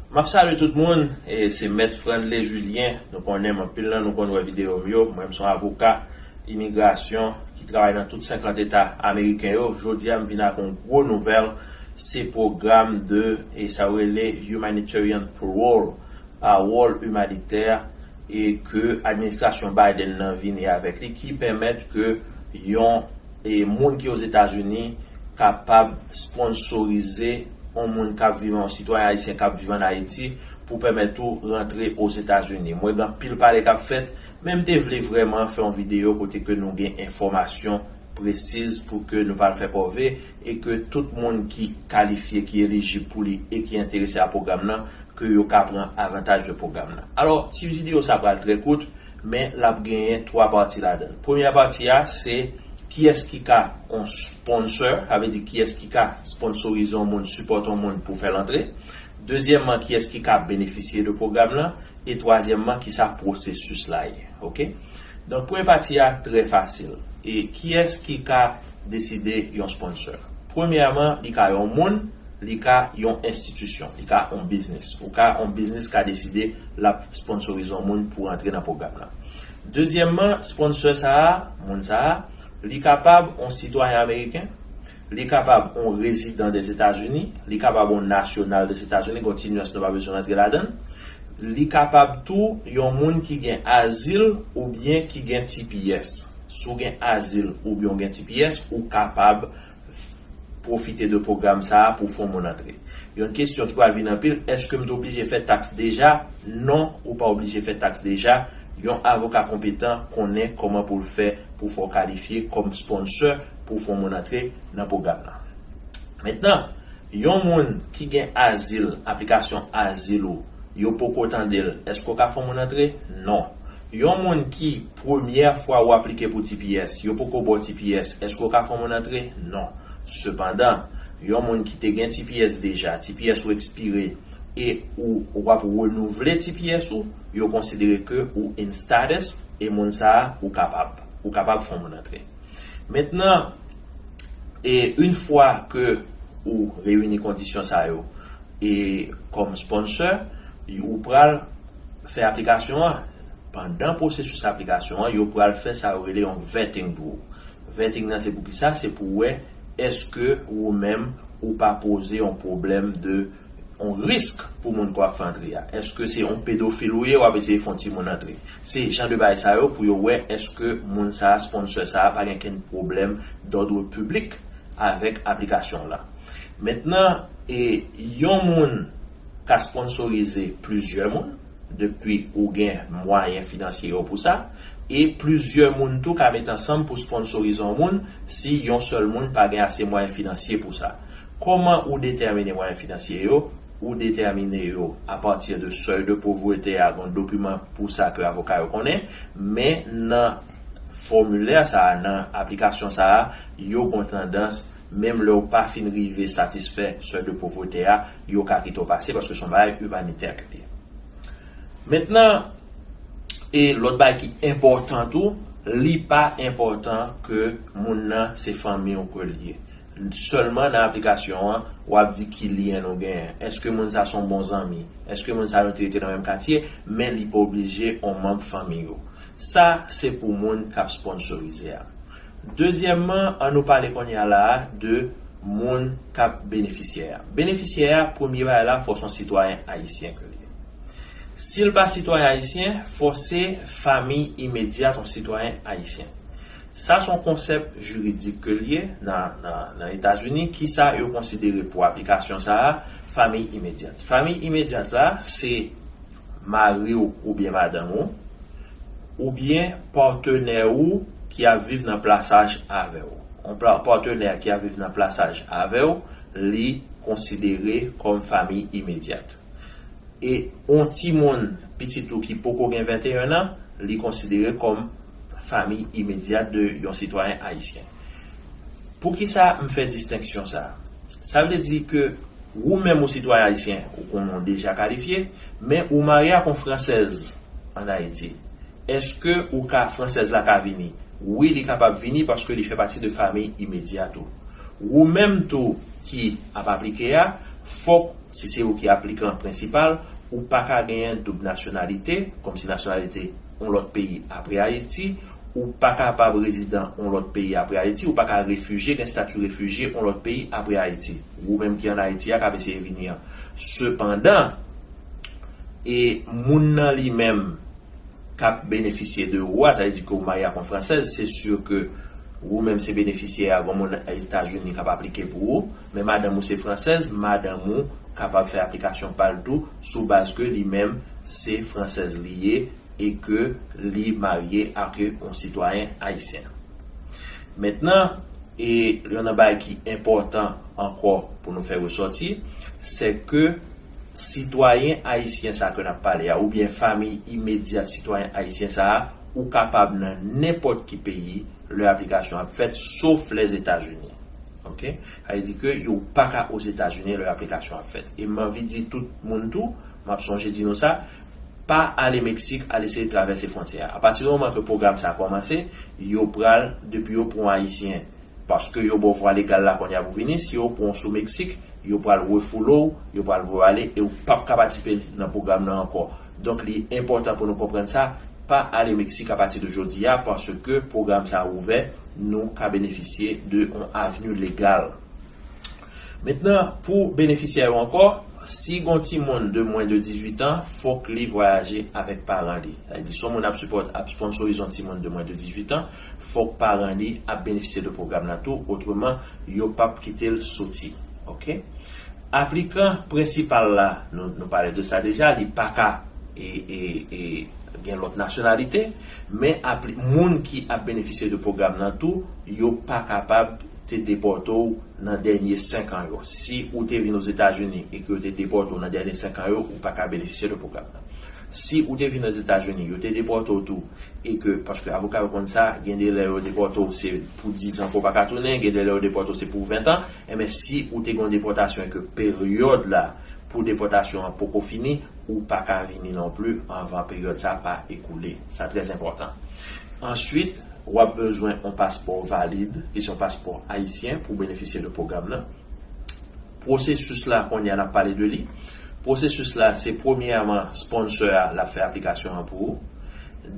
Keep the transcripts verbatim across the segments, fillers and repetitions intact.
M ap salye tout moun, e se Mèt Franley Julien. Nou konnen m, anpil nan nou konn wè videyo m yo. Mwen, m se yon avoka imigrasyon ki travay nan tout senkant eta ameriken yo. Jodi a, m vin ak yon gwo nouvèl, se pwogram de, e sa yo rele humanitarian parole, pawòl imanitè, e ke administrasyon Biden nan vini avèk li, ki pèmèt ke yon, e moun ki Ozetazini kapab sponsorize yon moun k ap viv, yon sitwayen ayisyen k ap viv ann Ayiti, pou pèmèt ou rantre Ozetazini. Mwen gen anpil pale k ap fèt, men m te vle vrèman fè yon videyo kote ke nou gen enfòmasyon presiz pou ke nou pa fè kòve, e ke tout moun ki kalifye, ki elijib pou li e ki enterese a pwogram nan, ke yo ka pran avantaj de pwogram nan. Alò, ti videyo sa pral trè kout, men l ap genyen twa pati ladan l. Premyè pati a, se kiyès ki ka yon sponsor, sa vle di kiyès ki ka sponsorize yon moun, sipòte yon moun pou fè l antre. Dezyèmman, kiyès ki ka benefisye de pwogram nan. E twazyèmman, kisa pwosesis la ye. Oke? Donk, premye pati a trè fasil. E kiyès ki ka deside yon sponsor? Premyèman, li ka yon moun, li ka yon enstitisyon, li ka yon biznis. Ou ka, yon biznis ka deside l ap sponsorize yon moun pou rantre nan pwogram nan. Dezyèmman, sponsor sa a, moun sa a, li kapab yon sitwayen ameriken, li kapab yon rezidan Dèzetazini, li kapab yon nasyonal Dèzetazini, gen yon ti nyans nou pa bezwen rantre ladan l. Li kapab tou yon moun ki gen azil oubyen ki gen T P S. Si w gen azil oubyen w gen T P S, ou kapab pwofite de pwogram sa a pou fè yon moun antre. Yon kesyon ki pral vin anpil, èske m te oblije fè taks deja? Non, ou pa oblije fè taks deja. Yon avoka konpetan konnen kòman pou l fè pou fè w kalifye kòm sponsor pou fè yon moun antre nan pwogram nan. Mentnan, yon moun ki gen azil, aplikasyon azil ou, yo poko tande l, èske w ka fè yon moun antre? Non. Yon moun ki premyè fwa ou aplike pou T P S, yo poko ba w T P S, èske w ka fè yon moun antre? Non. Sepandan, yon moun ki te gen T P S deja, T P S ou ekspire, e ou, ou ap renouvle T P S ou, yo konsidere ke ou in status, e moun sa a, ou kapab, ou kapab fè yon moun antre. Mentnan, e yon fwa ke ou reyini kondisyon sa yo, e kòm sponsor, ou pral fè aplikasyon an. Pandan pwosesis aplikasyon an, yo pral fè sa yo rele yon vetting pou ou. Vetting nan se pou kisa? Se pou wè èske ou menm ou pa poze yon pwoblèm de yon risk pou moun ke w ap fè antre a. Èske se yon pedofil ou ye, w ap eseye fè yon timoun antre? Se jan de bagay sa yo pou yo wè èske moun sa a, sponsor sa a, pa gen kenn pwoblèm dòdre piblik avèk aplikasyon w la. Mentnan, e yon moun ka sponsorize plizyè moun, depi ou gen mwayen finansye yo pou sa, e plizyè moun tou ka met ansanm pou sponsorize yon moun si yon sèl moun pa gen ase mwayen finansye pou sa. Kòman ou detèmine mwayen finansye yo? Ou detèmine yo apati de seuil de pauvreté a, gen dokiman pou sa ke avoka yo konnen, men nan fòmilè sa a, nan aplikasyon sa a, yo gen tandans, menm lè w pa fin rive satisfè seuil de pauvreté a, yo ka kite w pase paske se yon bagay imanitè ke l ye. Mentnan, e lòt bagay ki enpòtan tou, li pa enpòtan ke moun nan se fanmi w ke l ye. Sèlman nan aplikasyon an, w ap di ki lyen nou genyen. Èske moun sa se yon bon zanmi? Èske moun sa nou te rete nan menm katye? Men li pa oblije yon manm fanmi ou. Sa, se pou moun k ap sponsorize a. Dezyèmman, an nou pale kounye a la a de moun k ap benefisyè a. Benefisyè a, premye bagay la, fò se yon sitwayen ayisyen ke l ye. Si l pa sitwayen ayisyen, fò se fanmi imedyat yon sitwayen ayisyen. Sa se yon konsèp jiridik ke l ye nan, nan, nan Etazini. Kisa yo konsidere pou aplikasyon sa a? Fanmi imedyat. Fanmi imedyat la, se mari w oubyen madanm ou, oubyen patnè ou ki ap viv nan plasaj avè w. Yon pla-, patnè ki ap viv nan plasaj avè w, li konsidere kòm fanmi imedyat. E yon timoun, pitit ou ki poko gen venteyen an, li konsidere kòm fanmi imedyat de yon sitwayen ayisyen. Poukisa m fè distenksyon sa a? Sa vle di ke ou menm ou sitwayen ayisyen, ou konnen w deja kalifye, men ou marye ak yon fransèz ann Ayiti. Èske ou ka, fransèz la ka vini? Wi, li kapab vini paske li fè pati de fanmi imedyat ou. Ou menm tou ki ap aplike a, Fòk, si se ou ki aplikan prensipal, ou pa ka genyen doub nasyonalite, kòmsi nasyonalite yon lòt peyi apre Ayiti, ou pa kapab rezidan yon lòt peyi apre Ayiti, ou pa ka refijye, gen estati refijye yon lòt peyi apre Ayiti. Ou menm ki ann Ayiti a k ap eseye vini an. Sepandan, e moun nan li menm k ap benefisye de ou a, sa vle di ke ou marye ak yon fransèz, se si ke ou menm se benefisyè a, gon moun Etazini k ap aplike pou ou, men madanm ou se fransèz, madanm ou kapab fè aplikasyon pa l tou sou baz ke li menm se fransèz li ye e ke li marye ak yon sitwayen ayisyen. Mentnan, e yon nan bagay ki enpòtan ankò pou nou fè resòti, se ke sitwayen ayisyen sa ke n ap pale a, oubyen fanmi imedyat sitwayen ayisyen sa a, ou kapab nan nenpòt ki peyi lè aplikasyon ap fèt, sof Lèzetazini. Ok? Sa vle di ke yo pa ka Ozetazini lè aplikasyon ap fèt. E m anvi di tout moun tou, m ap sonje di nou sa, pa ale Meksik, al eseye travèse fwontyè a. Apati di moman ke pwogram sa a kòmanse, yo pral, depi yo pran Ayisyen, paske yo ba w vwa legal la kounye a pou vini, si yo pran w sou Meksik, yo pral refoule w, yo pral voye w ale, e ou p ap ka patisipe nan pwogram nan ankò. Donk, li enpòtan pou nou konprann sa, pa ale Meksik apati de jodi a, paske pwogram sa a ouvè, nou ka benefisye de yon avni legal. Mentnan, pou benefisyè yo ankò, si gon timoun de mwen de dizuit an, fòk li vwayaje avèk paran li. Sa vle di, si yon moun ap sipòt, ap sponsorize yon timoun de mwen de dizuit an, fòk paran li ap benefisye de pwogram nan tou, otreman, yo p ap kite l soti. Ok? Aplikan prensipal la, nou, nou pale de sa deja, li pa ka e, e, e, gen lòt nasyonalite, men apli, moun ki ap benefisye de pwogram nan tou, yo pa kapab te depòte w nan dènye senk an yo. Si ou te vin Ozetazini e ke yo te depòte w nan dènye senk an yo, ou pa ka benefisye de pwogram nan. Si ou te vin Ozetazini, yo te depòte w tou, e ke, paske avoka yo konn sa, gen de lè yo depòte w se pou diz an ke w pa ka tounen, gen de lè yo depòte w se pou ven an, enben si ou te gen yon depòtasyon e ke peryòd la pou depòtasyon an poko fini, ou pa ka vini non pli anvan peryòd sa pa ekoule. Sa trè enpòtan. Answit, w ap bezwen yon paspò valid, ki se yon paspò ayisyen, pou benefisye de pwogram nan. Pwosesis la, kounye a n ap pale de li. Pwosesis la, se premyèman, sponsor a, l ap fè aplikasyon an pou ou.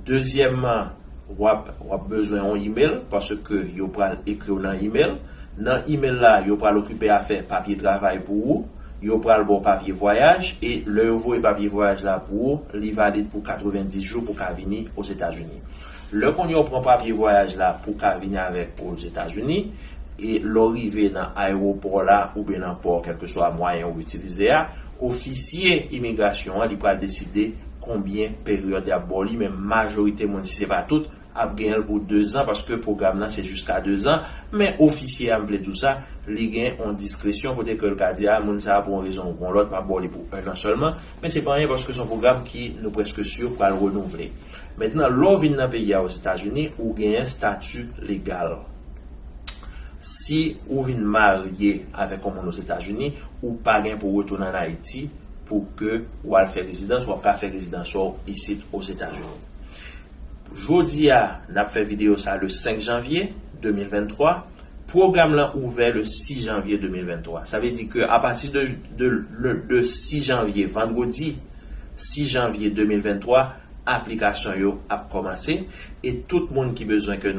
Dezyèmman, w ap, w ap bezwen yon email, paske yo pral ekri w nan email. Nan email la, yo pral okipe afè papye travay pou ou. Yo pral ba w papye vwayaj, e lè yo voye papye vwayaj la pou ou, li valid pou katrevenndis jou pou ka vini Ozetazini. Lè kounye a w pran papye vwayaj la pou ka vini avèk Ozetazini, e lè w rive nan ayewopò la oubyen nan pò, kèlkeswa mwayen ou itilize a, ofisye imigrasyon an, li pral deside konbyen peryòd y ap ba w li, men majorite moun, si se pa tout, ap genyen l pou dezan, paske pwogram nan se jiska dezan, men ofisye a, m vle di w sa, li gen yon diskresyon kote ke l ka di, a, moun sa a, pou yon rezon ou pou yon lòt, m ap ba w li pou ennan sèlman, men se pa anyen, paske se yon pwogram ki, nou prèske si, pral renouvle. Mentnan, lè w vin nan peyi a, Ozetazini, ou genyen stati legal. Si ou vin marye avèk yon moun Ozetazini, ou pa gen pou w retounen ann Ayiti pou ke w al fè rezidans, w ap ka fè rezidans ou isit Ozetazini. Jodi a, n ap fè videyo sa le senk janvye de mil venntwa. Pwogram lan ouvè le sis janvye de mil venntwa. Sa vle di ke apati de, de, de sis janvye, vandredi sis janvye de mil venntwa, aplikasyon yo ap kòmanse, e tout moun ki bezwen ke